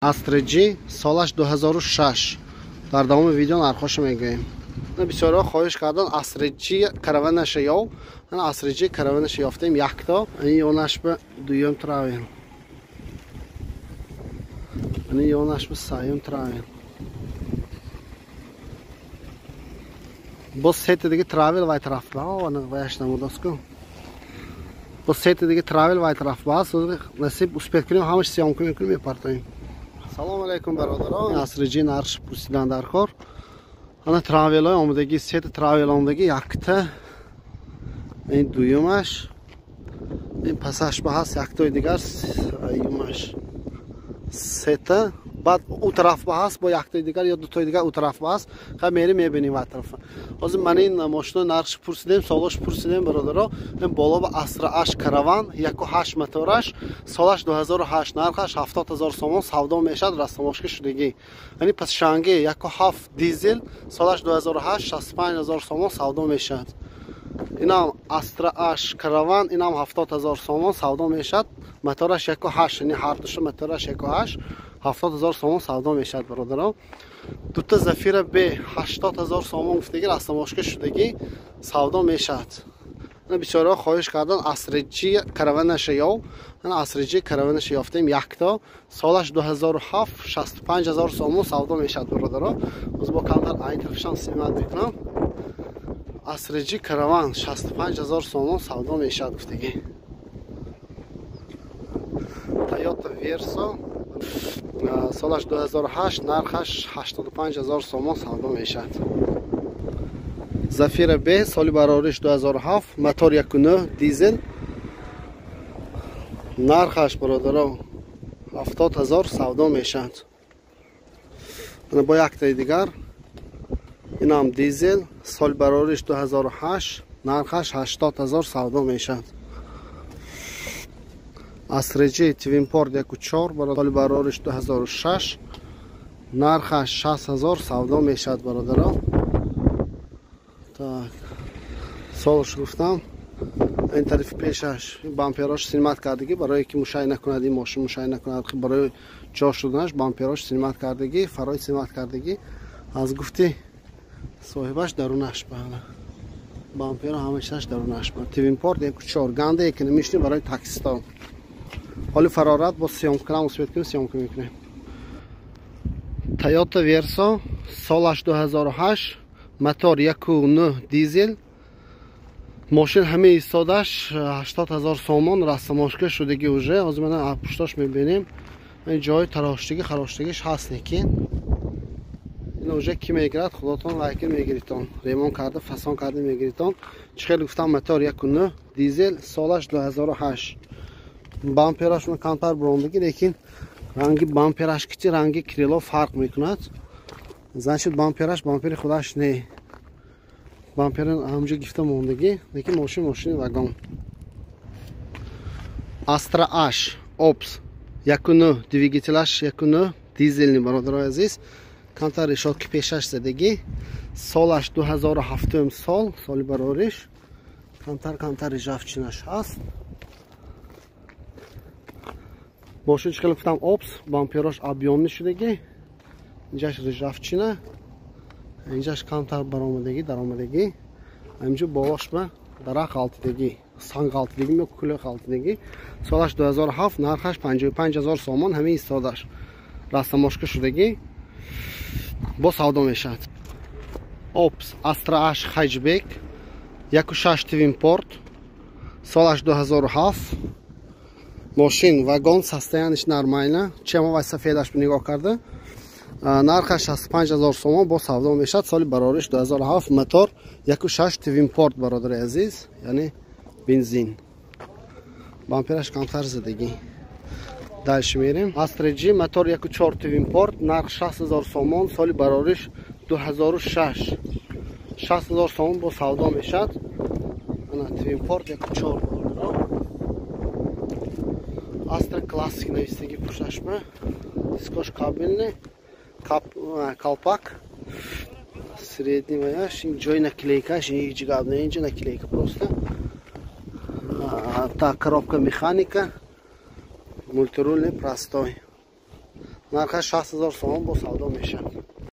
Astra G солаш 2006. Дар давоми видео нархошо мегӯем. Бисёриҳо хоҳиш кардан Astra G караванаша ёв. Astra G караванаша ёфтем якто. Ин ёнаш ба дуюм травел. Ин ёнаш ба сеюм травел. Бо сети диги травел вай тараф ба, ана ваяш намудаску. Бо сети диги травел вай тараф ба, насиб успеть кунем, ҳамаш съёмка мекунем, мепартоем. Салом алейкум бародарон. Astra G нархш пурсидан дар кор. Ана травелой омадагӣ, сети травел омадагӣ якта. Ин дуюмаш. Ин пасаш ба ҳаст яктои дигар, сеюмаш. Сета. Баъд у тараф ба ҳаст бо яктои дигар ё дутои дигар у тараф ба ҳаст. Хай мерем мебинем ва тарафа. Ҳозир ман ин мошино нархш пурсидем, солош пурсидем бародаро. Ин боло ба Astra H караван 1.8 мотораш, солаш 2008, нархаш 70,000 сомон савдо мешавад, растамошка шудагӣ. Яъне пасшанги 1.7 дизел, солаш 2008, 65,000 сомон савдо мешавад. Инам Astra H караван, инам 70,000 сомон савдо мешавад. Мотораш 1.8, яъне ҳар душа мотораш 1.8, 70,000 сомон савдо мешавад бародаро. Дута Зафира Б 80,000 сомон гуфтагӣ, растамошка шудагӣ савдо мешавад. Бисёриҳо хоҳиш кардан Astra G караванаша ёв. Astra G караванаша ёфтем якто. Солаш 2007, 65,000 сомон савдо мешавад бародаро. Боз бо камтар айн тарафшам симат мекунам. Astra G караван 65,000 сомон савдо мешавад гуфтагӣ. Toyota Verso солаш 2008, нархаш 85,000 сомон савдо мешавад. Зафира Б соли барориш 2007, мотор 1.9 дизел, нархаш бародаро 70,000 савдо мешавад. Ана бо яктаи дигар, инам дизел, соли барориш 2008, нархаш 80,000 савдо мешавад. Astra G Twin Port 1.4 соли барориш 2006, нархаш 60,000 савдо мешавад бародаро. Так, солш гуфтам. Ин тарафи пешаш бамперош снимат кардагӣ, барое ки мушай накунад, ин мошин мушай накунад, барои ҷо шуданаш бамперош снимат кардагӣ, фарои снимат кардагӣ. Аз гуфти соҳибаш дарунаш бана. Бамперо ҳамашаш дарунаш ба. Twin Port 1.4 ганда экономични барои таксисто. Ҳоли фарорат бо съёмка кунам, успеть кунем, съёмка мекунем. Toyota Verso солаш 2008, мотор 1.9 дизел, мошин ҳамаи истодаш 80,000 сомон, растамошка шудагӣ уже. Ҳозир мана пуштош мебинем, ин ҷои тароштагӣ, хароштагиш ҳаст, лекин ин уже ки мегирад, худотон лайкин мегиритон, ремон карда, фасон карда мегиритон. Чӣ хеле гуфтам, мотор 1.9 дизел, солаш 2008, бампераш камтар бурондагӣ, лекин ранги бампераш кити ранги крило фарқ мекунад. Значит, бампераш бампери худаш не. Бампер ҳамҷо гифта мондагӣ, лекин мошин мошини вагон. Astra H Ops 1.9 двигателаш 1.9 дизелни бародарои азиз. Камтар решотки пешаш задагӣ. Солаш 2007 сол, соли барориш. Камтар ржавчинаш ҳаст. Мошин чӣ хеле гуфтам Ops, бамперош объёмни шудагӣ. Инҷаш ржавчина, инҷаш камтар баромадагӣ, даромадагӣ. Инҷо болош ба дарахт ғалтидагӣ, санг ғалтидагӣ ё кӯла ғалтидагӣ. Солаш 2007, нархаш 55,000 сомон, ҳамин истодаш. Растамошка шудагӣ, бо савдо мешавад. Ops Astra H Hatchback 1.6 Twin Port, солаш 2007, мошин вагон, состояниш нормально. Чема вай сафедаш нигоҳ карда. Нархаш 65,000 сомон бо савдо мешавад. Соли барориш 2007, мотор 1.6 Twin Port бародари азиз, яъне бензин. Бампераш камтар задагӣ. Дальше мерем. Astra G мотор 1.4 Twin Port, нарх 60,000 сомон, соли барориш 2006, 60,000 сомон бо савдо мешавад. Ана Twin Port 1.4 бародаро. Astra Classic навистагӣ пушташма, дискош кабельный, колпак средний ваяш, ин ҷои наклейкаш, ҳеҷ гап не, инҷо наклейка просто. Так, коробка механика, мультирульный простой. Нархаш 60 000 сомон, бо савдо мешавад.